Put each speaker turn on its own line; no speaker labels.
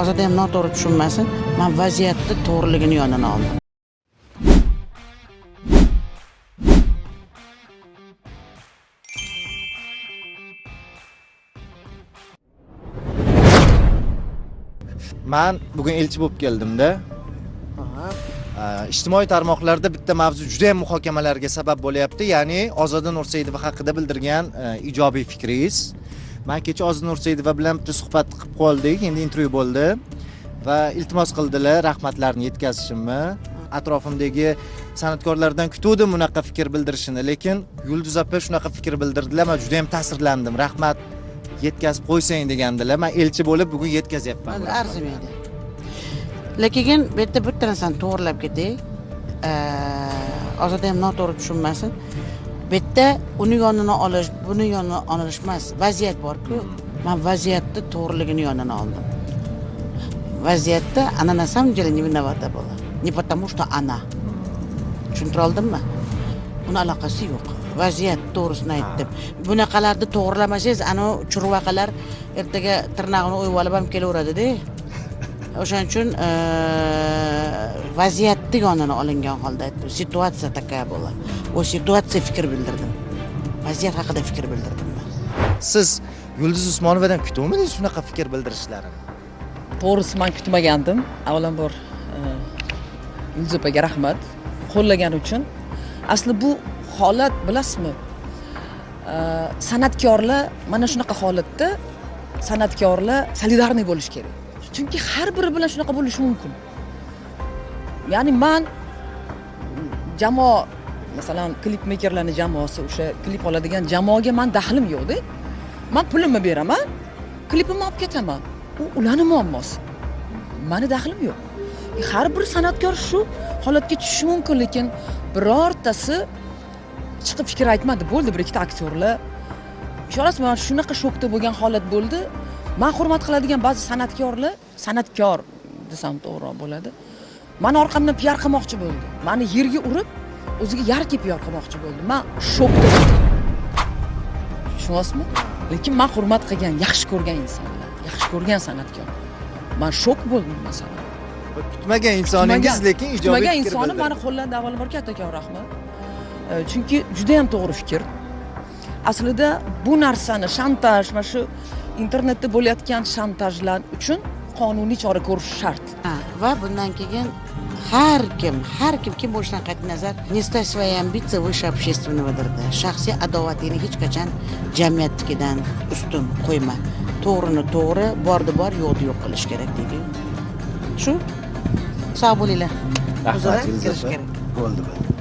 Ozoda ham noto'g'ri tushunmasin, man vaziyatni to'g'riligini yonini oldim.
Man bugun elchi bo'lib keldimda. Ijtimoiy tarmoqlarda bitta mavzu juda ham muhokamalarga sabab bo'lyapti, ya'ni Ozoda Nursaidova haqida bildirgan ijobiy fikringiz. Man kecha Ozoda Nursaidova bilan bitta suhbat qilib qoldik, endi intervyu bo'ldi va iltimos qildilar rahmatlarini yetkazishimni. Atrofimdagi san'atkorlardan kutuvdim bunaqa fikr bildirishini, lekin Yulduz opa shunaqa fikr bildirdilar, men juda ham ta'sirlandim. Rahmat yetkazib qo'ysang degandilar. Men elchi bo'lib bugun yetkazyapman.
Arzimaydi. Lekin bu yerda bitta narsani to'g'rilab ketay. Ozoda ham noto'g'ri tushunmasin. Bu yerda uni yonini olish, buni yonini olish emas. Vaziyat bor-ku. Men vaziyatni to'g'riligini yonini oldim. Vaziyatda она на самом деле не виновата была. Не потому что она. Tushuntira oldimmi? Uni aloqasi yo'q. Vaziyat to'g'risini aytdim. Bunaqalarni to'g'rilamasangiz, ana churvaqalar ertaga tirnog'ini o'yib olib ham kelaveradida. O'shaning uchun vaziyatni yonini olingan holda aytdim. Situatsiya такая была. O situatsiya fikr bildirdim. Vaziyat haqida fikr bildirdim men.
Siz Yulduz Usmonovadan kutuvmidingiz shunaqa fikr bildirishlarini?
To'g'risi men kutmagandim. Avvalambor Yulduz opaga rahmat qo'llagani uchun. Asli bu holat, bilasizmi? San'atkorlar mana shunaqa holatda san'atkorlar solidarniy bo'lish kerak. Chunki har biri bilan shunaqa bo'lishi mumkin. Ya'ni man jamoa, masalan, klipmekerlarning jamoasi, o'sha klip oladigan jamoaga man daxlim yo'q-da. Man pulimni beraman, klipimni olib ketaman. U ularning muammosi. Mani daxlim yo'q. Har bir san'atkor shu holatga tushishi mumkin, lekin birortasi chiqib fikr aytmadi. Bo'ldi, bir ikkita aktyorlar. Ishonasizmi, man shunaqa shokda bo'lgan holat bo'ldi. Men hurmat qiladigan ba'zi san'atkorlar, san'atkor desam to'g'riroq bo'ladi. Meni orqamdan piar qilmoqchi bo'ldi. Meni yerga urib, o'ziga yarki piar qilmoqchi bo'ldi. Men shokda bo'ldim. Tushunyapsizmi? Lekin men hurmat qilgan, yaxshi ko'rgan insonlar, yaxshi ko'rgan san'atkor. Men shok bo'ldim masalan.
Kutmagan insoningiz, lekin ijobiy
kutmagan
fikr
insonim
bildirdi.
Meni qo'lladi, avvalambor kattakon rahmat. Chunki juda ham to'g'ri fikr. Aslida bu narsani shantaj, mana shu internetda bo'layotgan shantajlar uchun qonuniy chora ko'rish shart.
Va bundan keyin har kim kim bo'lishidan qat'iy nazar, не ставь свои амбиции выше общественного derdi. Shaxsiy adovatingni hech qachon jamiyatnikidan ustun qo'yma. To'g'rini to'g'ri, borni bor, yo'qni yo'q qilish kerak deydi. Shu. Sog' bo'linglar.
Rahmat,
Uzr,
Yulduz
kirish
opa.
kerak.
Bo'ldi, bo'ldi.